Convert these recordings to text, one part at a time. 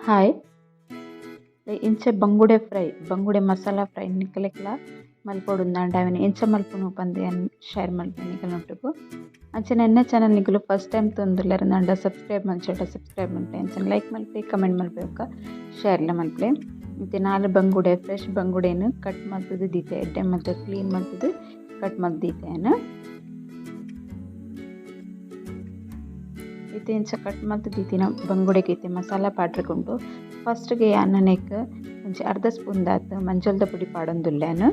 Hi ಇಂಚ ಬಂಗುಡೆ fry ಬಂಗುಡೆ ಮಸಾಲ ಫ್ರೈ ನಿಕಲೆಗ್ಲ ಮಲ್ಪೊಡುಂದಾಂಡ ಅವೆನ್ ಎಂಚ ಮಲ್ಪುನು ಪಂದ್ ಯಾನ್ ಶೇರ್ ಮಲ್ಪುವೆ ನಿಕಲ್ನೊಟ್ಟುಗು. ಅಂಚನೆ ಎನ್ನ ಚಾನಲ್ ನಿಕುಲು ಫಸ್ಟ್ ಟೈಮ್ ತೂವೊಂದುಲ್ಲೆರ್ ಅಂಡ ಸಬ್ಸ್ಕ್ರೈಬ್ ಮಲ್ಚಡ ಸಬ್ಸ್ಕ್ರೈಬ್ ಮಲ್ಪುಲೆ ಅಂಚನೆ ಲೈಕ್ ಮಲ್ಪುಲೆ ಕಮೆಂಟ್ ಮಲ್ಪುಲೆ ಬೊಕ್ಕ ಶೇರ್ಲ ಮಲ್ಪುಲೆ. ಇತ್ತೆ ನಾಲ್ ಬಂಗುಡೆ ಫ್ರೆಶ್ ಬಂಗುಡೆನ್ ಕಟ್ ಮಲ್ತುದು ದೀತೆ, ಎಡ್ಡೆ ಮಲ್ತ್ ಕ್ಲೀನ್ ಮಲ್ತುದು ಕಟ್ ಮಲ್ತ್ ದೀತೆ ಯಾನ್. ಇತ್ತೆ ಇಂಚ ಕಟ್ ಮಲ್ತ್ ದೀತಿನ ಬಂಗುಡೆಗ್ ಇತ್ತೆ ಮಸಾಲ ಪಾಡ್ರೆಗ್ ಉಂಡು. ಫಸ್ಟ್ ಗೆ ಯಾನ್ ನೆಕ್ ಒಂಜಿ ಅರ್ಧ ಸ್ಪೂನ್ ದಾತ್ ಮಂಜಲ್ದ ಪೊಡಿ ಪಾಡೊಂದುಲ್ಲೆ ಯಾನ್.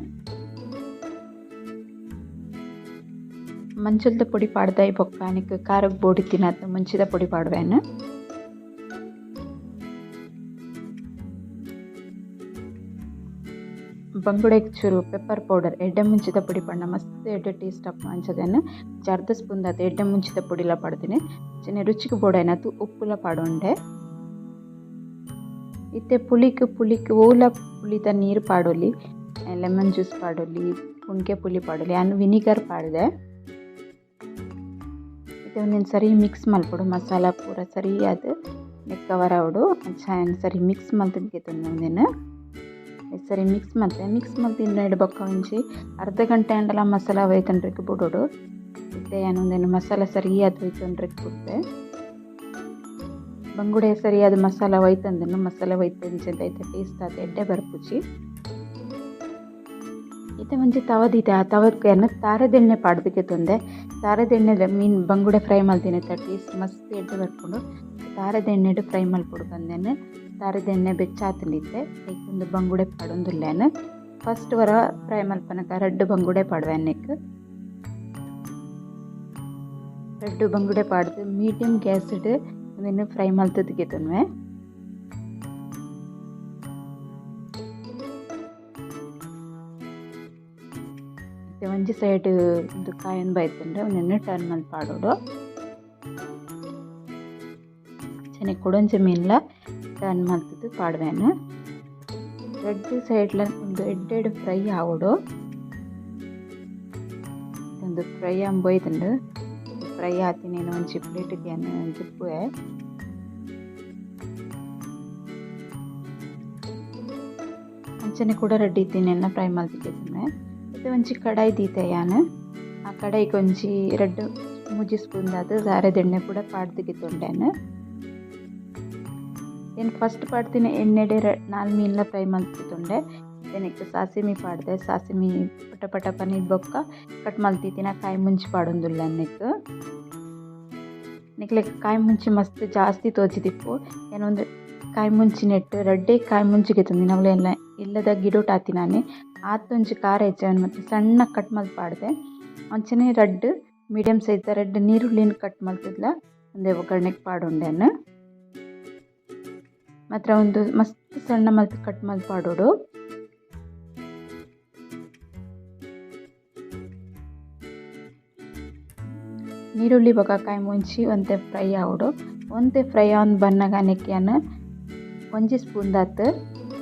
ಮಂಜಲ್ದ ಪೊಡಿ ಪಾಡ್ದಾಯಿ ಬೊಕ್ಕ ನೆಕ್ ಖಾರಗ್ ಬೋಡಿತ್ತಿನಾತ್ ಮುಂಚಿದ ಪೊಡಿ ಪಾಡುವೆ ಯಾನ್. ಬಂಗುಡೆಗ್ ಚೂರು ಪೆಪ್ಪರ್ ಪೌಡರ್ ಎಡ್ಡೆ ಮುಂಚಿದ ಪೊಡಿ ಪಾಡ್ಂಡ ಮಸ್ತ್ ಎಡ್ಡೆ ಟೇಸ್ಟ್ ಆಪುಂಡು. ಅಂಚಾದ್ ಯಾನ್ ಒಂಜಿ ಅರ್ಧ ಸ್ಪೂನ್ ದಾತ್ ಎಡ್ಡೆ ಮುಂಚಿದ ಪೊಡಿಲ ಪಾಡ್ದಿನಿ. ಅಂಚನೆ ರುಚಿಗ್ ಬೋಡಾಯಿನಾತ್ ಉಪ್ಪುಲ ಪಾಡೊಂಡೆ. ಇತ್ತೆ ಪುಳಿಕ್ ಪುಳಿಕ್ ಓಲ ಪುಳಿತ ನೀರು ಪಾಡೊಲಿ, ಲೆಮನ್ ಜ್ಯೂಸ್ ಪಾಡೊಲಿ, ಪುಂಕೆ ಪುಳಿ ಪಾಡೊಲಿ. ಯಾನ್ ವಿನಿಗರ್ ಪಾಡ್ದೆ. ಇತ್ತೆ ಉಂದೆನ್ ಸರಿ ಮಿಕ್ಸ್ ಮಲ್ಪೊಡು, ಮಸಾಲ ಪೂರ ಸರಿಯಾದ್ ಕವರ್ ಆವೊಡು. ಅಂಚ ಯಾನ್ ಸರಿ ಮಿಕ್ಸ್ ಮಲ್ತ್ ದೆತೊಂದೆ ಉಂದೆನ್ ಸರಿ ಮಿಕ್ಸ್ ಮಲ್ತೆ. ಮಿಕ್ಸ್ ಮಲ್ತಿನ ಬೊಕ್ಕ ಒಂಜಿ ಅರ್ಧ ಗಂಟೆ ಆಂಡಲ ಮಸಾಲ ಒಯ್ತೊಂಡ್ರೆಗ್ ಬುಡೊಡು. ಇತ್ತೆ ಯಾನ್ ಉಂದೆನ್ ಮಸಾಲ ಸರಿಯಾದ್ ಒಯ್ತೊಂಡ್ರೆಗ್ ಬುಡ್ಪೆ. ಬಂಗುಡೆ ಸರಿಯಾದ ಮಸಾಲ ಒಯ್ತಂದನು ಮಸಾಲ ಒಯ್ತಂಚ ಐತ ಟೇಸ್ಟ್ ಆದ್ ಎಡ್ಡೆ ಬರ್ಪುಜಿ. ಇತ್ತೆ ಒಂಜಿ ತವ ದೀತೆ, ಆ ತವಕ್ ಯಾನ್ ತಾರೆದೆಣ್ಣೆ ಪಾಡ್ದ್ ದೆತೊಂದೆ. ತಾರೆದೆಣ್ಣೆ ಮೀನ್ ಬಂಗುಡೆ ಫ್ರೈ ಮಲ್ತಿನೆತ್ತ ಟೇಸ್ಟ್ ಮಸ್ತ್ ಎಡ್ಡೆ ಬರ್ಪುಂಡು. ತಾರೆದೆಣ್ಣೆಡ್ ಫ್ರೈ ಮಲ್ಪೊಡು ಪಂದ್ ತಾರೆದೆಣ್ಣೆ ಬೆಚ್ಚ ಆತುಂಡು ಇತ್ತೆ. ಐಕ್ ಉಂದು ಬಂಗುಡೆ ಪಾಡೊಂದುಲ್ಲೆ ಯಾನ್. ಫಸ್ಟ್ ಒರ ಫ್ರೈ ಮಲ್ಪನಗ ರಡ್ಡ್ ಬಂಗುಡೆ ಪಾಡುವೆ ನೆಕ್. ರಡ್ಡ್ ಬಂಗುಡೆ ಪಾಡ್ದ್ ಮೀಡಿಯಂ ಗ್ಯಾಸ್ ಡ್ ಉಂದೆನ್ ಫ್ರೈ ಮಲ್ತುದು ಗೆತೊನುವೆ. ಇತ್ತೆ ಒಂಜಿ ಸೈಡ್ ಉಂದು ಕಾಯೊಂದು ಬೈತ್ಂಡ್ ಉಂದೆನ್ ಟರ್ನ್ ಮಲ್ತ್ ಪಾಡೊಡು. ಅಂಚನೆ ಕುಡೊಂಜಿ ಮೀನ್ಲ ಟರ್ನ್ ಮಲ್ತುದು ಪಾಡುವೆ ಯಾನ್. ರಡ್ಡ್ ಸೈಡ್ಲ ಉಂದು ಎಡ್ಡೆಡ್ ಫ್ರೈ ಆವೊಡು. ಉಂದು ಫ್ರೈ ಆಂದ್ ಬೈದ್ಂಡ್. ಫ್ರೈ ಆತಿನೆನ್ ಒಂಜಿ ಪ್ಲೇಟ್ ಗ್ ಯಾನ್ ದೆಪ್ಪುವೆ. ಅಂಚನೆ ಕುಡ ರಡ್ಡ್ ಇತ್ತಿನೆನ್ ಫ್ರೈ ಮಲ್ತ್ ದೆತೊನುವೆ. ಇತ್ತೆ ಒಂಜಿ ಕಡಾಯಿ ದೀತೆ ಯಾನ್. ಆ ಕಡಾಯಿಗ್ ಒಂಜಿ ರಡ್ಡ್ ಮೂಜಿ ಸ್ಪೂನ್ ದಾತ್ ತಾರೆದೆಣ್ಣೆ ಪೂರ ಪಾಡ್ದ್ ದೆತೊಂಡೆ ಯಾನ್. ಯಾನ್ ಫಸ್ಟ್ ಪಾಡ್ದಿನ ಎಣ್ಣೆಡೆ ನಾಲ್ ಮೀನ್ಲ ಫ್ರೈ ಮಲ್ತ್ ದೆತೊಂಡೆ. ಇತ್ತೆ ನೆಕ್ಕ್ ಸಾಸಿಮಿ ಪಾಡ್ದೆ. ಸಾಸಿಮಿ ಪಟ ಪಟ ಪನೀದ್ ಬೊಕ್ಕ ಕಟ್ ಮಲ್ತಿತ್ತಿನ ಕಾಯಿ ಮುಂಚಿ ಪಾಡೊಂದುಲ್ಲೆ ನೆಕ್ಕ್. ನಿಕ್ಲೆಗ್ ಕಾಯಿ ಮುಂಚಿ ಮಸ್ತ್ ಜಾಸ್ತಿ ತೋಜಿದಿಪ್ಪು. ಯಾನ್ ಉಂದು ಕಾಯಿ ಮುಂಚಿ ನೆಟ್ಟ್ ರಡ್ಡೆ ಕಾಯಿ ಮುಂಚಿ ಗೆತೊಂದಿನಿ. ಅವ್ಲು ಇಲ್ಲದ ಗಿಡೊಟ್ ಆತಿನಾನೆ ಆತೊಂಜಿ ಖಾರ ಇಜ್ಜಿ ಅವೆನ್ ಮಾತ್ರ ಸಣ್ಣ ಕಟ್ ಮಲ್ತ್ ಪಾಡ್ದೆ. ಅಂಚನೆ ರಡ್ಡ್ ಮೀಡಿಯಂ ಸೈಜ್ ದ ರಡ್ಡ್ ನೀರುಳ್ಳಿನ್ ಕಟ್ ಮಲ್ತುದ್ಲ ಉಂದೆ ಒಗ್ಗರಣೆಗ್ ಪಾಡೊಂಡೆ ಯಾನ್. ಮಾತ್ರ ಉಂದು ಮಸ್ತ್ ಸಣ್ಣ ಮಲ್ತ್ ಕಟ್ ಮಲ್ತ್ ಪಾಡೊಡು. ನೀರುಳ್ಳಿ ಬೊಕ ಕಾಯಿ ಮುಂಚಿ ಒಂತೆ ಫ್ರೈ ಆವೊಡು. ಒಂತೆ ಫ್ರೈ ಆವೊಂದು ಬನ್ನಗ ನೆಕ್ ಯಾನ್ ಒಂಜಿ ಸ್ಪೂನ್ ದಾತ್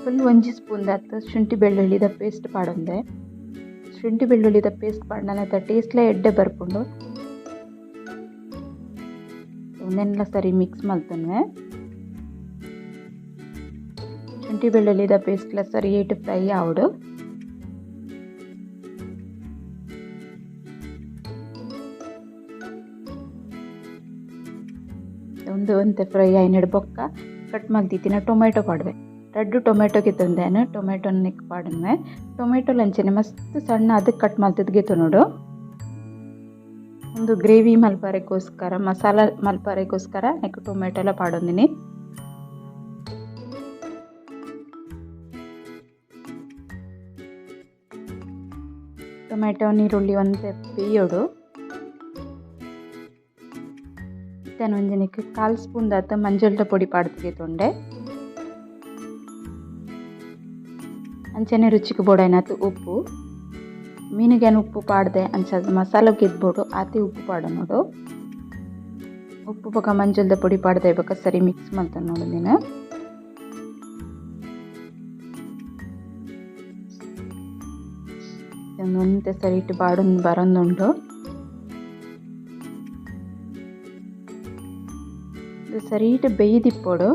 ಫುಲ್ ಒಂಜಿ ಸ್ಪೂನ್ ದಾತ್ ಶುಂಠಿ ಬೆಳ್ಳುಳ್ಳಿದ ಪೇಸ್ಟ್ ಪಾಡೊಂದೆ. ಶುಂಠಿ ಬೆಳ್ಳುಳ್ಳಿದ ಪೇಸ್ಟ್ ಪಾಡ್ಂಡ ಐತ ಟೇಸ್ಟ್ಲ ಎಡ್ಡೆ ಬರ್ಪುಂಡು. ಉಂದೆನ್ಲ ಸರಿ ಮಿಕ್ಸ್ ಮಲ್ತೊನುವೆ. ಶುಂಠಿ ಬೆಳ್ಳುಳ್ಳಿದ ಪೇಸ್ಟ್ಲ ಸರಿಯೇಟ್ ಫ್ರೈ ಆವೊಡು. ಉಂದು ಒಂತೆ ಫ್ರೈ ಆಯಿನೆಡ್ ಬೊಕ್ಕ ಕಟ್ ಮಲ್ತಿತ್ತಿನ ಟೊಮೆಟೊ ಪಾಡುವೆ. ರಡ್ಡ್ ಟೊಮೆಟೊ ಗೆತೊಂದೆ ಯಾನ್. ಟೊಮೆಟೊ ನೆಕ್ ಪಾಡುವೆ. ಟೊಮೆಟೊ ಅಂಚನೆ ಮಸ್ತ್ ಸಣ್ಣ ಆದ್ ಕಟ್ ಮಲ್ತುದು ಗೆತೊನೊಡು. ಉಂದು ಗ್ರೇವಿ ಮಲ್ಪರೆಗೋಸ್ಕರ ಮಸಾಲ ಮಲ್ಪರೆಗೋಸ್ಕರ ನೆಕ್ ಟೊಮೆಟೊಲ ಪಾಡೊಂದಿನಿ. ಟೊಮೆಟೊ ನೀರುಳ್ಳಿ ಒಂತೆ ಬೇಯೊಡು. ಇತ್ತೆ ಒಂಜಿ ನೆಕ್ ಕಾಲ್ ಸ್ಪೂನ್ ದಾತ್ ಮಂಜಲ್ದ ಪೊಡಿ ಪಾಡ್ದ್ ದೆತೊಂಡೆ. ಅಂಚನೆ ರುಚಿಗ್ ಬೋಡಾಯಿನಾತ್ ಉಪ್ಪು. ಮೀನುಗ್ ಯಾನ್ ಉಪ್ಪು ಪಾಡ್ದೆ ಅಂಚಾದ್ ಮಸಾಲಗ್ ಎದ್ಬೋಡು ಆತೆ ಉಪ್ಪು ಪಾಡೊನೊಡು. ಉಪ್ಪು ಬೊಕ ಮಂಜಲ್ದ ಪೊಡಿ ಪಾಡ್ದೆ ಬೊಕ ಸರಿ ಮಿಕ್ಸ್ ಮಲ್ತೊನೊಡು ಉಂದೆನ್. ಉಂದು ಒಂತೆ ಸರಿಟ್ ಬಾಡೊಂದು ಬರೊಂದುಂಡು. ಸರಿಟ್ ಬೇಯ್ದಿಪ್ಪೊಡು.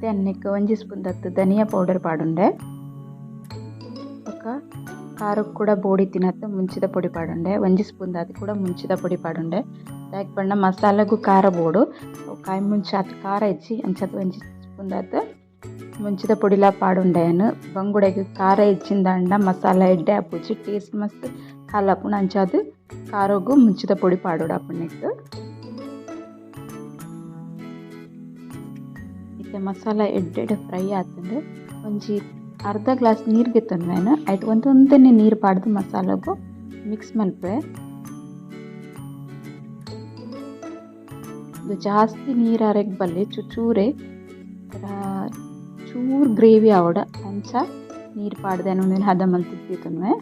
ಇತ್ತೆ ಅನ್ನಕ್ಕೆ ಒಂಜಿ ಸ್ಪೂನ್ ದತ್ತು ಧನಿಯಾ ಪೌಡರ್ ಪಾಡುಂಡೆ. ಬೊಕ್ಕ ಖಾರಕ್ಕೆ ಕೂಡ ಬೋಡಿ ತಿನ್ನತ್ತ ಮುಂಚಿದ ಪೊಡಿ ಪಾಡುಂಡೆ. ಒಂಜಿ ಸ್ಪೂನ್ ದಾತ್ ಕೂಡ ಮುಂಚಿದ ಪೊಡಿ ಪಾಡುಂಡೆ. ದಾಯೆಗ್ ಪಂಡ ಮಸಾಲೆಗು ಖಾರ ಬೋಡು, ಕಾಯಿ ಮುಂಚಿ ಆತ್ ಖಾರ ಇಜ್ಜಿ, ಅಂಚಾದ್ ಒಂಜಿ ಸ್ಪೂನ್ ದಾತ್ ಮುಂಚಿದ ಪೊಡಿಲ ಪಾಡುಂಡೆ. ಬಂಗುಡೆಗ್ ಖಾರ ಇಜ್ಜಿಂದಾಂಡ ಮಸಾಲೆ ಎಡ್ಡೆ ಆಪುಜಿ, ಟೇಸ್ಟ್ ಮಸ್ತ್ ಹಾಲು ಆಪುಂಡು. ಅಂಚಾದ್ ಖಾರಗು ಮುಂಚಿದ ಪೊಡಿ ಪಾಡೋಡು ಆಪುಂಡು. ಇತ್ತೆ ಮಸಾಲ ಎಡ್ಡೆಡ್ ಫ್ರೈ ಆತುಂಡು. ಒಂಜಿ ಅರ್ಧ ಗ್ಲಾಸ್ ನೀರು ಗೆತ್ತೊನ್ವೆನ್, ಐಟ್ ಒಂತೊಂತೆನೆ ನೀರು ಪಾಡ್ದು ಮಸಾಲೆಗು ಮಿಕ್ಸ್ ಮಲ್ಪುವೆ. ಇದು ಜಾಸ್ತಿ ನೀರು ಅರೆಗ್ ಬಲ್ಲಿ, ಚುಚೂರೆ ಚೂರು ಗ್ರೇವಿ ಆವಡ ಅಂಚ ನೀರು ಪಾಡ್ದೆ ಒಂದೊಂದು ಹದ ಮಲ್ತ್ ದೀತೊನ್ವೆ.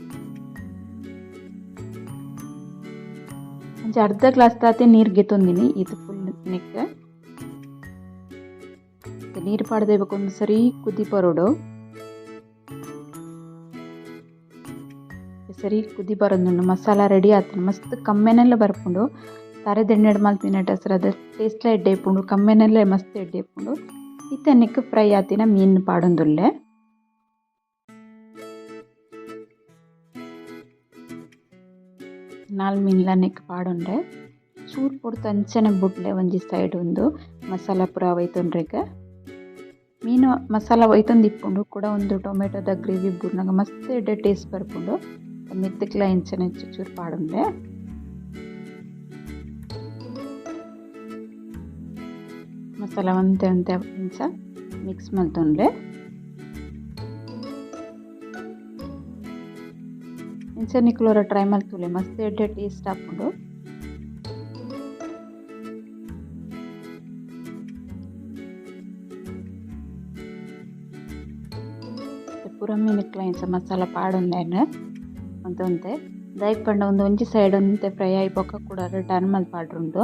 ಒಂಜಿ ಅರ್ಧ ಗ್ಲಾಸ್ ದಾತೆ ನೀರು ಗೆತ್ತೊಂದಿನಿ ಇದು ಫುಲ್ ನೆಕ್. ನೀರು ಪಾಡ್ದೆ ಬೊಕ ಒಂದು ಸರಿ ಕುದಿ ಬರೋಡು, ಸರಿ ಕುದಿ ಬರೋದುಂಡು. ಮಸಾಲ ರೆಡಿ ಆತುಂಡು. ಮಸ್ತ್ ಕಮ್ಮೆನೆಲ್ಲ ಬರ್ಪುಂಡು. ತರೆದೆಣ್ಣೆಡ್ ಮಲ್ತಿನಟ ಸರ್ ಅದು ಟೇಸ್ಟ್ಲ ಎಡ್ಡೆ ಇಪ್ಪುಂಡು, ಕಮ್ಮೆನೆಲ್ಲ ಮಸ್ತ್ ಎಡ್ಡೆ ಇಪ್ಪುಂಡು. ಇತ್ತೆ ನೆಕ್ಕ್ ಫ್ರೈ ಆತಿನ ಮೀನ್ ಪಾಡೊಂದುಲ್ಲೆ. ನಾಲ್ ಮೀನ್ಲ ನೆಕ್ಕ್ ಪಾಡೊಂಡೆ. ಚೂರು ಪೊರ್ತು ಅಂಚನೆ ಬುಡ್ಲೆ ಒಂಜಿ ಸೈಡ್ ಉಂದು ಮಸಾಲ ಪೂರ ಒಯ್ತೊನ್ರೆಗ್. ಮೀನು ಮಸಾಲ ಒಯ್ತೊಂದು ಇಪ್ಪುಂಡು ಕೂಡ ಒಂದು ಟೊಮೆಟೊದ ಗ್ರೇವಿ ಬೂರ್ನಗ ಮಸ್ತ್ ಎಡ್ಡೆ ಟೇಸ್ಟ್ ಬರ್ಪುಂಡು. ಮಿತ್ತುಕ್ಲ ಇಂಚನೆ ಚೂರು ಪಾಡೊಂಡೆ. ಮಸಾಲ ಒಂತೆ ಒಂತೆ ಇಂಚ ಮಿಕ್ಸ್ ಮಲ್ತೊನ್ಲೆ. ಇಂಚ ನಿಕುಲು ಟ್ರೈ ಮಲ್ತುಲೆ, ಮಸ್ತ್ ಎಡ್ಡೆ ಟೇಸ್ಟ್ ಆಪುಂಡು. ಪೂರ ಮೀನುಕ್ಲ ಇಂಚ ಮಸಾಲ ಪಾಡೊಂದೆನ್ ಒಂತೆ ಒಂತೆ. ದಾಯೆಗ್ ಪಂಡ ಉಂದು ಒಂಜಿ ಸೈಡ್ ಒಂತೆ ಫ್ರೈ ಆಯಿ ಬೊಕ್ಕ ಕುಡ ಟರ್ನ್ ಮಲ್ತ್ ಪಾಡ್ರುಂಡು.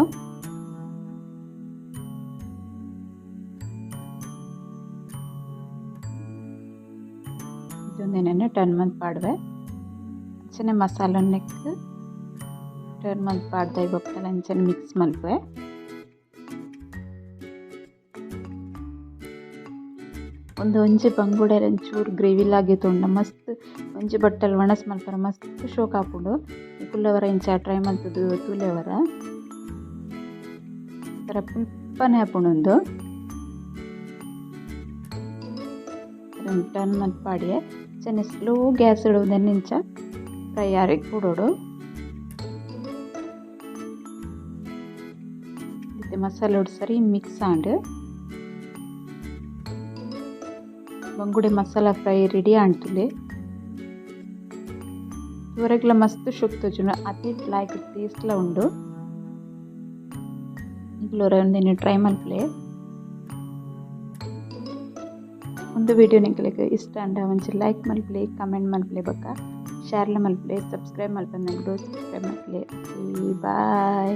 ಉಂದೆನ್ ಟರ್ನ್ ಮಲ್ತ್ ಪಾಡುವೆ. ಅಂಚನೆ ಮಸಾಲ ನೆಕ್ಕ್ ಟರ್ನ್ ಮಲ್ತ್ ಪಾಡ್ದ್ ಬೊಕ್ಕ ಅಂಚನೆ ಮಿಕ್ಸ್ ಮಲ್ಪುವೆ. ಉಂದು ಒಂಜಿ ಬಂಗುಡೆ ಒಂಚೂರು ಗ್ರೇವಿಲಾಗಿ ತೂಂಡ ಮಸ್ತ್ ಒಂಜಿ ಬಟ್ಟಲ್ ಒಣಸ್ ಮಲ್ಪರೆ ಮಸ್ತ್ ಶೋಕ್ ಆಪುಂಡು. ನಿಕುಲು ಇಂಚ ಟ್ರೈ ಮಲ್ತುದು ತೂಲೆ ಒರ. ಒಂಥರ ಪುಲ್ಪನೆ ಆಪುಂಡು ಉಂದು. ಟರ್ನ್ ಮಲ್ತ್ ಪಾಡಿಯೆ. ಅಂಚನೆ ಸ್ಲೋ ಗ್ಯಾಸ್ ಉಂದೆನ್ ಇಂಚ ಫ್ರೈ ಆರೆಗ್ ಬುಡೊಡು. ಇತ್ತೆ ಮಸಾಲೆ ಸರಿ ಮಿಕ್ಸ್ ಆಂಡ್. ಬಂಗುಡೆ ಮಸಾಲ ಫ್ರೈ ರೆಡಿ ಆಂಡ್. ತೂವರೆಗ್ಲ ಮಸ್ತ್ ಶೋಕ್ ತೋಜುಂಡು, ಅತೆ ಲಾಯ್ಕ್ ಟೇಸ್ಟ್ಲ ಉಂಡು. ನಿಕುಲು ಒರ ಉಂದೆನ್ ಟ್ರೈ ಮಲ್ಪುಲೆ. ಉಂದು ವಿಡಿಯೋ ನಿಕಲೆಗ್ ಇಷ್ಟ ಆಂಡ ಒಂಜಿ ಲೈಕ್ ಮಲ್ಪುಲೆ, ಕಮೆಂಟ್ ಮಲ್ಪುಲೆ, ಬೊಕ್ಕ ಶೇರ್ಲ ಮಲ್ಪುಲೆ, ಸಬ್ಸ್ಕ್ರೈಬ್ ಮಲ್ಪಂದೆ ಸಬ್ಸ್ಕ್ರೈಬ್ ಮಲ್ಪುಲೆ. ಬಾಯ್.